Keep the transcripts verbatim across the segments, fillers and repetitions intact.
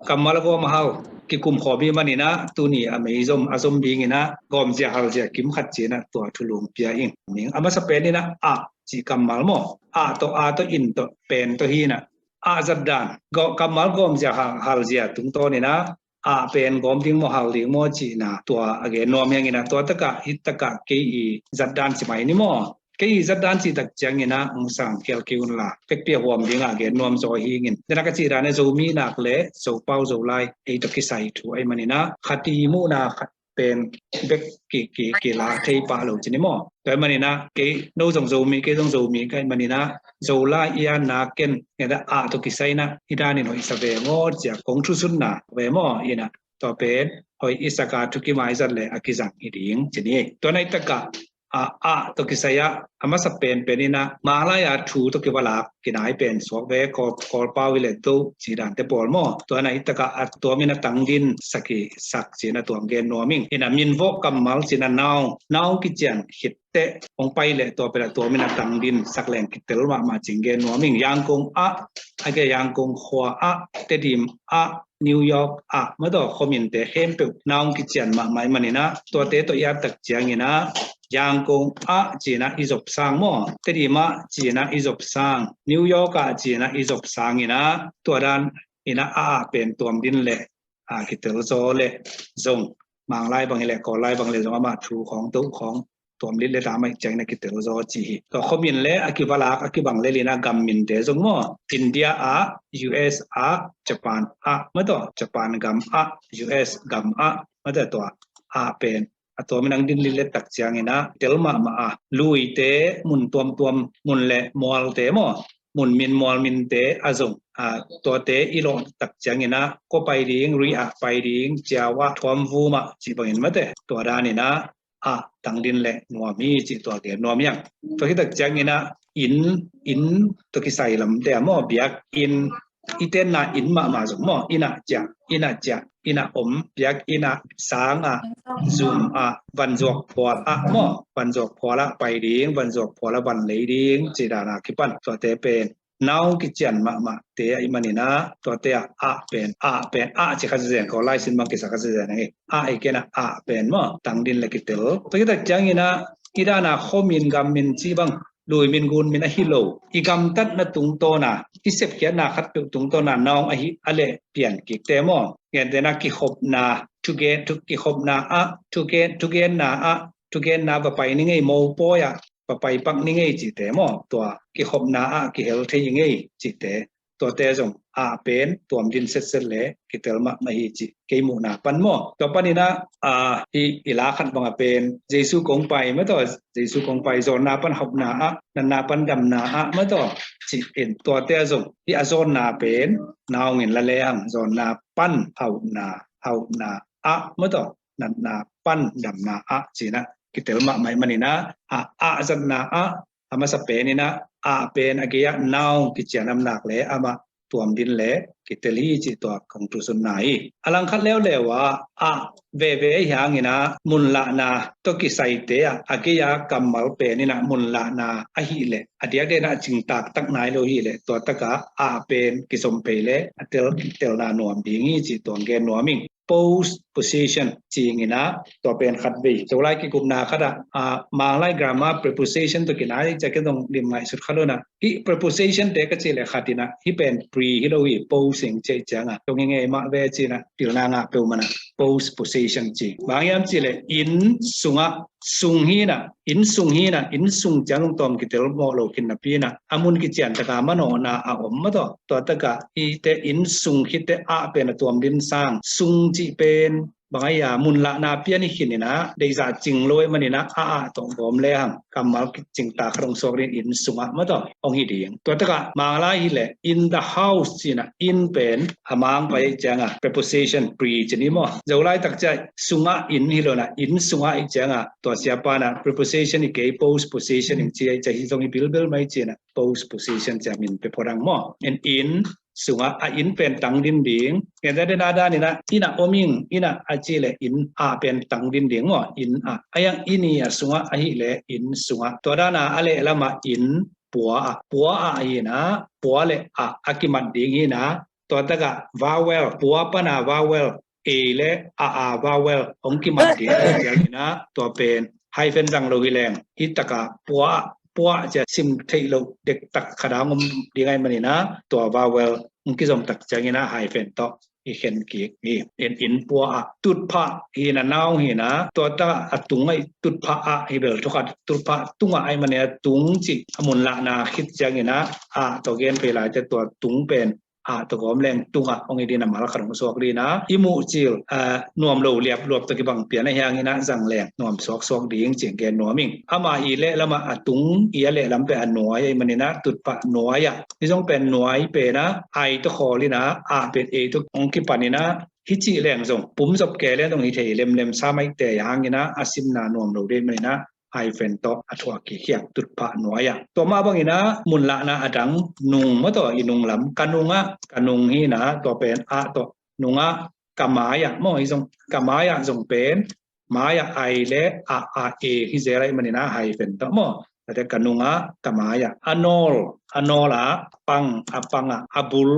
Kammal a gawm a hal kikum khawm hi maninah tuni a mei zom a zom dinginah gawmzia halzia kim khat cinah tua thulung pia ing. A masa peninah ah cih kammal maw, ah tawh a tawh in tawh pen tawh hinah ah zatdan, kammal gawmzia halzia tungtawninah ah pen gawm ding maw hal ding maw cihna tua a gen nuam hianginah tua takah hih takah kei i zatdan ci mai ni maw. Kei i zatdan cih tak cianginah hong sang khial kei unla pekpia huam dingah gen nuam zaw hingin. Dena ka cih dan a Zomi nak le Zopau Zolai ei tawh kisai thu ahi maninah khati muhna khat pen bek ki, ki, kila thei pah lo ci ni maw. Tua ahi maninah kei no zong Zomi, kei zong Zomi ka ahi maninah Zolai i anna ken ngeta ah tawh kisainah i danin hoih sa ve maw cia kong thusunna ve maw inah tua pen hoih i saka thukim a i zat le a kizang hi ding ci ni. Tua na i takah ah, ah tawh kisai ah a masa penpeninah manglai a thu tawh kivalak kinai pen suak ve, Kawl, Kawlpau hi le do cih dante pawl maw. Tua na i takah a tuamin a tangdin sak hi sak cina tuang gen nuam ing. Inah minvawh kammal cina noun, noun kician khit teh hong pai le tua pela tuamin a tangdin sak leng kitel mahmah cing gen nuam ing. Yangkong ah, a ke Yangkong khua ah, Tedim ah, New York ah, mataw khuaminte khempeuh noun kician mahmah i maninah tuate tawh i at tak cianginah Yangkong ah cinah i zop sang maw, Tedim ah cinah i zop sang, New York ah cinah i zop sanginah tua dan inah a ah pen tuam din le a kitel zaw le zong manglai bang hi le Kawllai bang le zong amah thu khawng do khawng tuam lit le ta mai ciangin a kitel zaw ci hi. Tua khuamin le a kivalak a kibang le lina gam minte zong maw, India ah, U S ah, Japan ah, mataw Japan gam ah, U S gam ah, mataw tua ah pen a tua minang din lit le tak ciangina tel mahmah a luite mun tuamtuam mun le mualte maw, mun min mual minte a zong a tuate i lawh tak ciangina kua pai ding, ri ah pai ding, ciau ah, thuam vum ah cih bangin mate tua danina a tangdin le nuam hi cih tua gen nuam hiang. Tua hi tak ciangina inn, inn tua kisai lamte a maw, biak inn, i tenna inn mahmah zong maw, inn ah ciah, inn ah ciah, inn ah om, biak inn ah, sang ah, zum ah, vanzuak phual ah maw, vanzuak phual ah pai ding, vanzuak phual ah van lei ding cih dana kipan tuate pen noun kician mahmahte ahi manina tuate ah ah pen, ah pen, ah ci kha zezen ko, laisin bang kisa kha zezen ahi. Ah i kena ah pen maw tangdin le kitel. Tua hi tak ciangina i dana khuamin gammin cih bang luimin gunmin ahi lo, i gamtatna tungtawna, i sepkhiatna khatpeuh tungtawna noun ahi a leh pian kikte maw, gentena kikhopna, thugen, thu, kikhopna ah, thugen, thugenna ah, thugenna va pai ni ngei, mopawi ah va pai pak ni ngei cihte maw, tua kikhopna ah kihel thei ngei cihte, tuate zong ah pen tuam din setset le kitel mahmah hi cih kei muhna pan maw. Tua panina ah, hi i la khat banga pen Jesu kong pai mataw, Jesu kong pai zawnna pan hauhna ah, natna pan damna ah mataw, cih in tuate zong hi a zawnna pen noun in la lehang zawnna pan hauhna, hauhna ah mataw, natna pan damna ah cina kitel mahmah i manina ah, ah zatna ah a masa penina ah pen a gei-ah noun kician amnak le amah tuam din le kitel hi cih tua kong thusunna hi. A langkhat leuleu ah ah veve hi hangina munlahna tawh kisaite ah a gei-a kammal penina munlahna ahih leh a diakdena a cingtak tak nai lo hi leh tua taka ah pen kizom phei le a tel, telna nuam ding hi cih tuang gen nuam ing. Post position cingina tua pen khat vei Zolai kikupna khatah ah, Manglai grammar preposition tawh kinai ciakin zong lim ngaihsut kha lona. Hi preposition te ka cih le khatina hi pen pre hi lo hi, post ing cih cianga tung hi ngei mah ve cina pilna ngah peuh mana post position ci. Bang hiam cih le inn sungah, sung hina, inn sung hina, inn sung ciang lungtawm kitel mawh lo khin napina a mun kician taka manawhna a om mataw. Tua taka hite inn sung khit te ah pen a tuam din sang, sung cih pen bang ahi a munlahna pian i khin ina deihzah cing lo i manina a ah tawh gawm lehang kammal cingtak khat hong suak din inn sungah mataw hong hi ding. Tua taka Manglai hi le in the house cina in pen a mang pai i cianga preposition pre cini maw. Zolai tak cia sungah in hi lona in sungah i cianga tua siapana preposition i kei post position in cia i cia hi zong i bilbil mai cina post position cia min pe phodang maw. In, in sungah a in pen tangdin ding. Ngen za dena danina ina om ing, ina a cih le in ah pen tangdin ding maw, in ah. A yang ini a sungah ahih le in sungah. Tua dana a leh lama in pua ah, pua ah hina, pua le ah a kimat ding hina, Tua takah vowel, pua pana vowel, e le a a vowel hong kiman ding ciangin ah tua pen hyphen zang lo hi leng, hih takah pua, pua cia sim theih loh dektak khat a hong om ding ahih manin ah tua vowel hong kizom tak ciangin ah hyphen tawh i khen kik hi. In, in pua ah, tutphah hi in ah, noun hi in ah, tua takah a tung ah, tutphah ah hi bel thokhat, tutphah tungah ahih manin ah tung cih a munlahna khit ciangin ah, ah tawh gen phei laite tua tung pen ah tawh gawm leng tungah hong hi ding a, mal khat hong suak ding a, i muh cil, ah, nuam lo liapluap tawh kibang pian ahih hangin ah zang leng nuam suaksuak ding cih gen nuam ing. Amah i lehlamah a tung i a lehlam pen a nuai ahih manin ah tutphah nuai ah, hih zong pen nuai pen ah, ai tawh khawl in ah, ah pen e tawh hong kipan in ah, hih cih leng zong pumzop kei leng zong hi thei lemlem sa maite ahih hangin ah a simna nuam lo ding ahih manin ah hyphen tawh a thuak kik hi hang, tutphah nuai ah. Tua mah bangin ah munlahna a dang, nung maw tawh, i nung lam, ka nung ah, ka nung hi in ah, tua pen ah tawh, nung ah, ka mai ah maw, hih zong ka mai ah zong pen mai ah ai le a a e hi zel ahih manin ah hyphen tawh maw. Tate ka nung ah, ka mai ah. A nawl, a nawl ah, pang, a pang ah, a bul,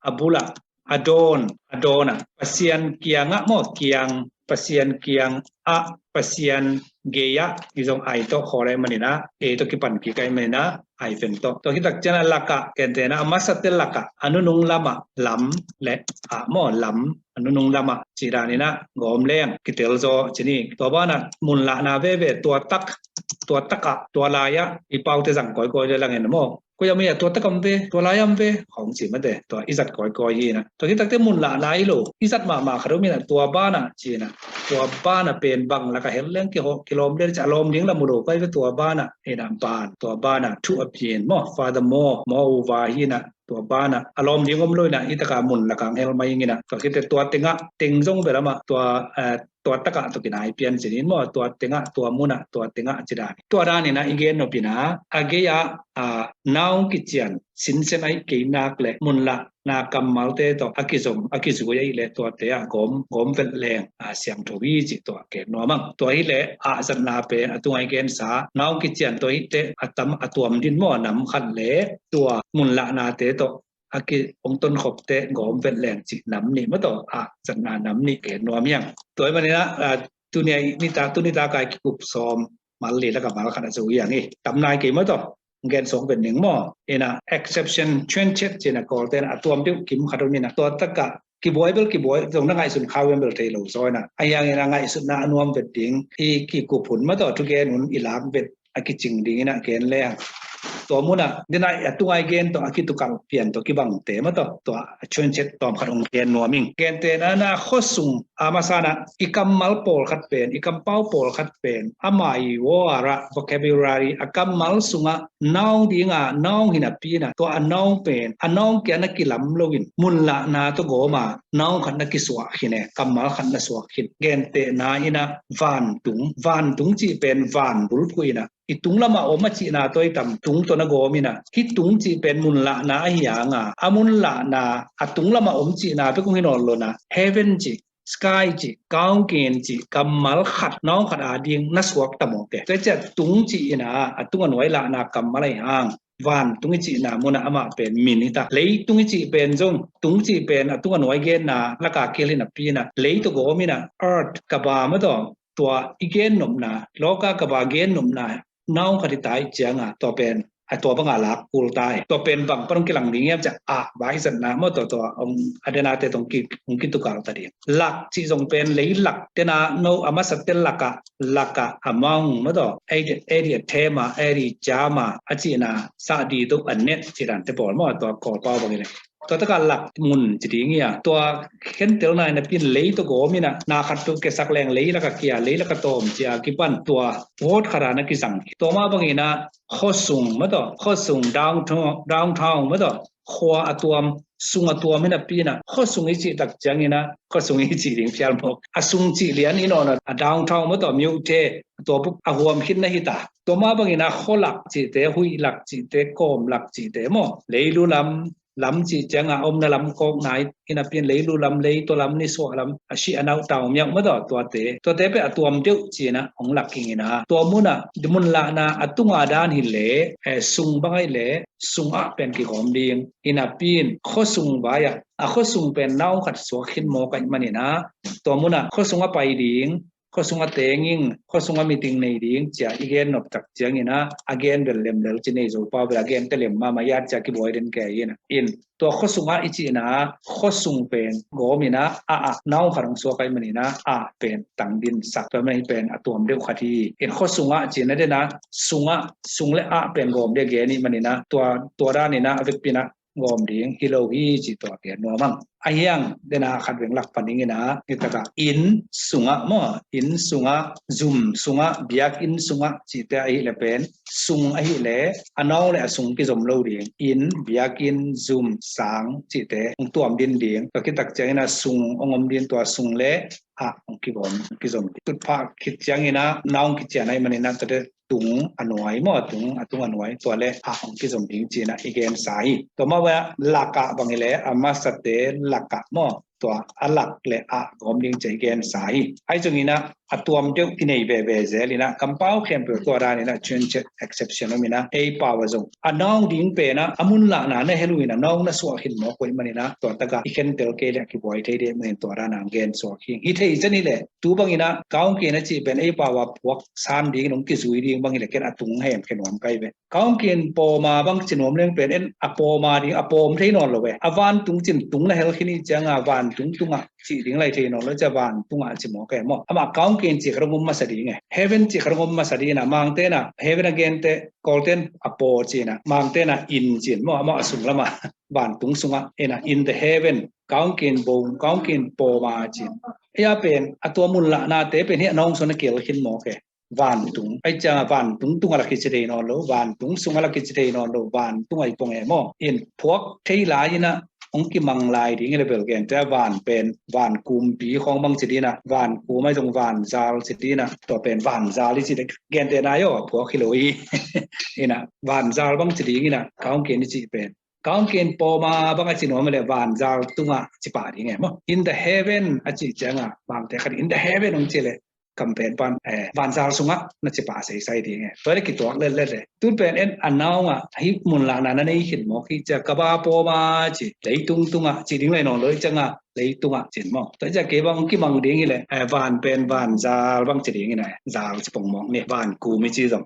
a bul ah, a dawn, a dawn ah, Pasian kiangah maw, kiang, Pasian kiangah, Pasian gei ah, hih zong ai tawh khawl ahih manin ah, e tawh kipan kik ahih manin ah hyphen tawh. Tua khit tak ciang a lakah, gentehna a masate lakah, a nunung lamah, lam le ah maw, lam, a nunung lamah cih danin ah gawm leng kitel zaw ci ni. Tua banah munlahna veve, tua tak, tua takah, tua lai-ah, i paute zang kawikawi le langin maw, koi a mei ah tua tak am ve, tua lai am ve, khawng ci mate, tua i zat kawikawi hi in ah. Tua khit takte munlahna hi lo, i zat mahmah khat om in ah, tua banah ci in ah, tua banah pen bang lakah hel leng kihawh kilawm le ci a lawm ding la mu lo koi ve, tua banah hi in ah, ban, tua banah thu a pian maw, furthermore, moreover hi in ah, tua banah a lawm ding om lo in ah, i takah mun lakah hel mai ing in ah. Tua khit teh tua tengah, teng zong bel amah tua, eh, tua takah tawh kinai pian ci ni maw, tua tengah, tua munah, tua tengah ci dan. Tua danin ah i gen nop in ah, a gei ah, ah, noun kician sinsen ahih kei nak leh munlahna kammalte tawh a kizom, a kizui ahih leh tuate ah gawm, gawm vet leng, ah, siangtho hi cih tua gen nuam ing. Tua hi leh ah zatna pen a tungah i gensa noun kician tua hi teh a tam a tuam ding maw, nam khat le tua munlahnate tawh a ki hong tonkhopte gawm vet leng cih nam nih maw tawh, ah zatna nam nih gen nuam hi hang. Tua ahih manin ah, ah, tuni a i, nitak, tuni tak a i kikup sawm mal li lakah mal khat a zo hi hang hi. Tam nai kei maw tawh, gen suak vet ning maw. In ah exception, twenty-eight ci in ah Kawlte in ah a tuam deuh kim khat om in ah, tua takah kibuai bel kibuai, zong na ngaihsun kha uh hiam bel thei lo zaw in ah. Ahih hangin ah ngaihsutna a nuam vet ding, i kikup hun maw tawh, thugen hun i lak vet a kicing dingin ah gen le hang. Tua munah, den ah a tungah i gen tawh a kitukalh pian tawh kibangte maw tawh, tua a twenty-eight tawm khat hong gen nuam ing. Gentehna in ah khuasung a masa in ah i kammal pawlkhat pen, i kampau pawlkhat pen, ama i word ah, vocabulary, a kammal sungah noun ding a, noun hi napi in ah, tua a noun pen, a noun kia na kilam loin, munlahna tawh gawm a, noun khat na kisuah khin e, kammal khat na suak khin. Gentehna in ah vantung, vantung cih pen van bulphuh in ah, i tung lamah om a cihna tawh i tam, tung tawh na gawm in ah, hih tung cih pen munlahna ahih hang a, a munlahna, a tung lamah om cihna bek hong hi nawn lo in ah, heaven cih, sky cih, kaungkin cih, kammal khat, noun khat ading na suak ta mawk e. Tua ciah tung cih in ah, a tung a nuai lahna kammal ahih hang, vantung i cihna munah amah pen min hi ta. Leitung i cih pen zong, tung cih pen a tung a nuai genna lakah kihel hi napi in ah, lei tawh gawm in ah, earth, kaba maw tawh, tua i gen nopna, loka kaba gen nopna, noun khat hi ta ahih ciang a, tua pen a tua bang a lak kul ta hi. Tua pen bang pan hong kilang ding hiam cih ah, vai zatna maw tawh, tua hong, a den a te tawh hong ki, hong kitukalh ta ding. Lak cih zong pen leilak, den a no a masate lakah, lakah among maw tawh, adi, adi a them a, adi a jam a, a cihna, sah di dok a net cih dante pawl maw, tua Kawlpau bangin leh. Tua takah lak mun ci ding hi a, tua khentelna in ah pin lei tawh gawm in ah, na khat tawh kiasak leng lei lakah kia, lei lakah tawm ci a kipan, tua word khat a na kizang. Tua mah bangin ah khuasung maw tawh, khuasung, downtown, downtown maw tawh, khua a tuam, sung a tuam hi napi in ah, khuasung i cih tak ciangin ah, khuasung i cih ding phial mawk. A sung cih lian hi nawn a, a downtown maw tawh, myo-the, tua buk a huam khin na hi ta. Tua mah bangin ah khualak cihte, huihlak cihte, kawmlak cihte maw, leilu lam, lam cih ciangah a omna lam kawkna, i napi in leilu lam, leitaw lam, nisuah lam, a sih a nau tau miauh mataw tuate, tuate pen a tuam deuh ci-in ah hong lak ing in ah, tua munah mun lahna a tunga dan hi leh, eh, sung bang ahih leh sungah pen kigawm ding, i napi in khuasung vai-ah a khuasung pen nau khat suak khin mawk ahih manin ah, tua munah khuasung a pai ding, khuasung a teng ing, khuasung a meeting nei ding ci-a i gen nop tak ciangin ah, a gen bel lem lel ci, nei zo pau bel a gen te lem mahmah, i at ciang kibuai den kei in ah. In tua khuasungah i cihna, khuasung pen gawm in ah, a ah nau khat hong suak ahih manin ah, a pen tangdin sak, tua manin pen a tuam deuh khat hi. In khuasungah cihna den ah, sungah, sung le a pen gawm ding a gen ahih manin ah, tua, tua dan in ah a vekpi in ah gawm ding hi lo hi ci, tua gen nuam ing. A hiang den ah khat veng lak pan ing in ah, nitak ah inn sungah maw, inn sungah, zum sungah, biakinn sungah cihte ahih leh pen, sung ahih leh a nau le a sung kizom lo ding. Inn, biakinn, zum, sang cihte hong tuam din ding. Tua khit tak ciangin ah sung hong om din, tua sung le a hong kigawm, kizom ding. Tutphah khit ciangin ah nau hong kician ahih manin ah, tua te tung a nuai maw, a tung, a tung a nuai, tua le a hong kizom ding ci-in ah i gensa hi. Tua mah bang ah lakah bang hi leh, a masate lakah maw, tua a lak le a gawm ding ci-a i gensa hi. Ahi zongin ah a tuam deuh kinei veve zel in ah, kampau khempeuh tua dan in ah change exception om in ah, ei pau ah zong a nau ding pen ah a mun lahna na hel uh in ah, nau na suah khin mawk uh ahih manin ah, tua tak ah i khentel kei leh kibuai thei ding ahih manin tua dan ah gen suak hi. Hi thei zen hi leh, tu bangin ah kaungkin a cih pen ei pau ah phuak san ding, nong kizui ding bang hi leh ken a tung hemkhe nuam ka hi ve. Kaungkin pawma bang ci nuam leng pen en a pawma ding, a pawm thei nawn lo ve. A vantung cih tung na hel khin i ciangah vantung tungah cih ding lai thei nawn lo, ciah vantungah ci mawk e maw. Amah kaungkin cih khat hong om masa ding e. Heaven cih khat hong om masa ding in ah, Mangte in ah heaven a gente, Kawlte in a paw ci in ah, Mangte in ah inn ci in maw, amah a sung lamah vantung sungah in ah, in the heaven, kaungkin bawm, kaungkin pawma ci in. Ei a pen a tua mun lahnate pen hi a nawngsawn a kihel khin mawk e. Vantung. Ahi ciangah vantung tungah la kici thei nawn lo, vantung sungah la kici thei nawn lo, vantung ahi pong e maw. In phuak thei lai in ah hong kimang lai ding hi leh bel gente a van pen, van kumpi khawng bang ci ding in ah, van kum ahi zong vanzal ci ding in ah, tua pen vanzal i cih leh gente na aw phuak hi lo hi. In ah vanzal bang ci ding in ah, kaungkin i cih pen. Kaungkin pawma bang a ci nuam hi leh vanzal tungah ci pah ding e maw. In the heaven a cih ciangah, bangte khat in the heaven hong ci leh, kam pen pan, eh, vanzal sungah na ci pah seisai ding e. Tua leh kituak letlet e. Tun pen en a nawngah hih mun lahna na nei khin mawk hi ciah, ka ba pawma ci, leitung tungah ci ding lai nawn lo hi ciangah, leitungah ci in maw. Tua ciah kei bang kimang ding hi leh, eh, van pen vanzal bang ci ding in ah, zal ci pong mawk ni, van kum i ci zong.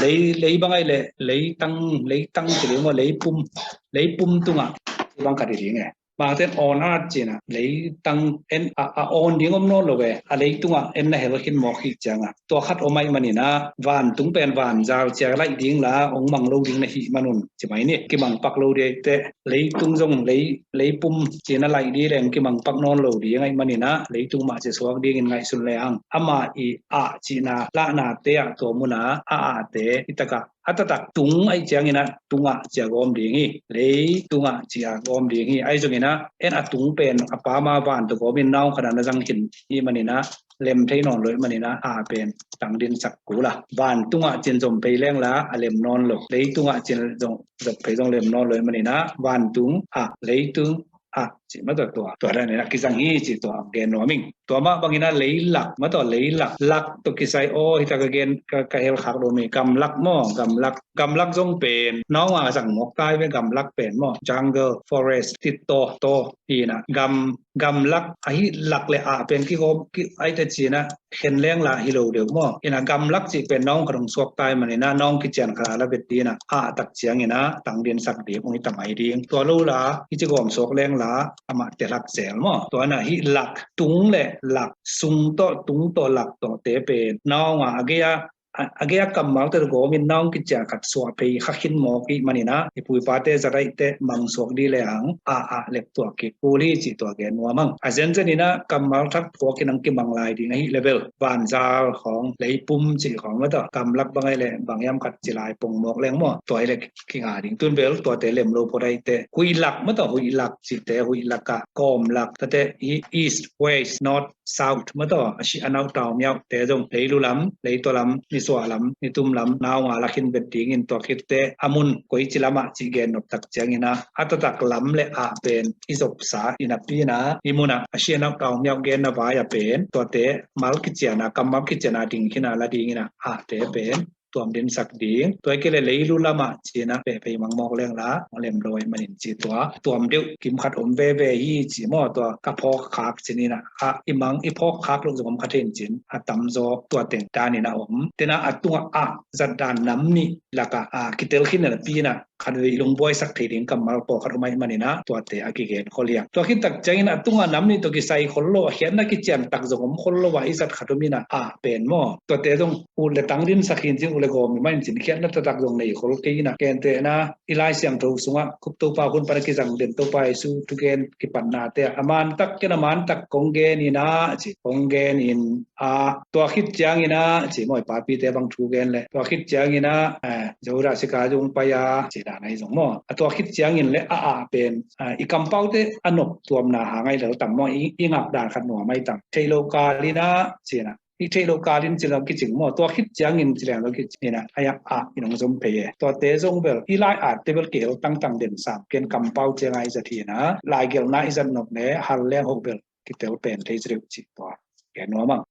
Lei, lei bang ahi leh, leitang, leitang ci ding maw, leipum, leipum tungah ci bang khat hi ding e. Bangte in on earth ci in ah, leitang en a, a on ding om nawn lo ve, a leitungah en na hel khin mawk hi ciangah. Tua khat om ahih manin ah, vantung pen vanzal ci a laih ding la, hong mang lo ding na hih man un ci mai ni. Kimang pak lo ding ahih teh, leitung zong lei, leipum ci in a laih ding leng kimang pak nawn lo ding ahih manin ah, leitung mah ci suak dingin ngaihsun le hang. Amah i a cihna lahnate ah tua munah a, a ahte i takah a taktak tung ahih ciangin ah tungah ci a gawm ding hi. Leitungah ci a gawm ding hi. Ahi zongin ah en a tung pen a pawma van tawh gawmin nau khat ah na zang khin ahih manin ah lem thei nawn lo ahih manin ah a pen tangdin sak kul a. Vantungah ci in zom phei leng la a lem nawn lo. Leitungah ci in zong, zom phei zong lem nawn lo ahih manin ah vantung ah, leitung ah cih mah tua, tua, tua dan in ah kizang hi cih tua gen nuam ing. Tua mah bangin ah leilak, mah tua leilak, lak tawh kisai aw, hi tak a gen ka, ka hel khak lo mi, gamlak maw, gamlak, gamlak zong pen nawngah zang mawk ta hi ve, gamlak pen maw, jungle, forest, tit taw, taw hi in ah, gam, gamlak, ahi lak le a pen kigawm, ki, ahi te ci in ah khen leng la hi lo deuh maw. In ah gamlak cih pen nawng khat hong suak ta ahih manin ah nawng kician khat a la vet ding in ah, a tak ciangin ah tangdin sak ding hong hi ta mai ding. Tua lo la hih ci gawm suak leng la amah te lak zel maw. Tua in ah hih lak, tung le lak, sung tawh, tung tawh, lak tawh te pen nawngah a gei a, a, a gei a kammalte tawh gawmin nawng kician khat suah phei kha khin mawk ahih manin ah, i pu i pate zat ahih teh mang suak ding le hang, a, a lep tuak kik kul hi cih tua gen nuam ing. A zenzen in ah kammal thak phuak in hong kimang lai ding ahih leh bel, vanzal khawng, leipum cih khawng mah tua, gamlak bang ahih leh bang hiam khat ci lai pong mawk leng maw, tua ahih leh kinga ding. Tun bel tuate lem lo phot ahih teh, huihlak mah tua, huihlak cihte, huihlak ah, kawmlak, tate hi east, west, north, south mah tua, a sih a nau tau miauh te zong, leilu lam, leitaw lam, ni suah lam, nitum lam, nau nga lakhin vet dingin tua khitte a mun koici lamah cih gen nop tak ciangin ah a taktak lam le ah pen i zopsa i napi in ah i munah a sianau kau miau genna vai a pen tuate mal kiciana, kammal kiciana ding khin a la dingin ah ahte pen tuam dinsak ding. Tua i kei le leilu lamah cina pehpei mangmawk lengla mawlem lo i manin ci tua tuam deuh kimkhat om veve hi ci maw, tua ka phawk khak cinin ah i mang i phawk khak loh zong om kha thei in cin a tamzaw tua teng danin a om. Tena a tungah ah zat dan nam nih lakah a kitel khin a napi in ah khatvei i lungbuaisak thei ding kammal pawlkhat om ahih manin ah tuate a kigen khol hiam. Tua khit tak ciangin a tungah nam nih tawh kisai khol lo a khiatna kician tak zong om khol lo a i zat khat om in ah ah pen maw, tuate zong ut le tang dinsak hin cin, ut le gawm i mah in cin, khiatna taktak zong nei khol kei in ah gentehna i Lai Siangtho sungah khup Topa hun pan a kizang den Topa Jesu thugen kipatnate ah a mantak ken a mantak kong gen in ah ci, kong gen in ah tua khit ciangin ah ci maw, i papite bang thugen le tua khit ciangin ah Judah sika zung pai a ci dan ahi zong maw, a tua khit ciangin le a ah pen i kampaute a nop tuamna hang ahi lel tam maw, i ngak dan khat nuam ahi tam, theih loh kal in ah ci in ah i theih loh kalin ci lo kicing maw, tua khit ciangin ci leng lo kicing in ah a yak ah i nong zom phei e. Tuate zong bel i lai atte bel kihel tangtang den sam ken kampau ciang a i zat hi in ah laigelhna i zat nop le hal leng hoh bel kitel pen thei ci deuh ci tua. Ke nuam ang.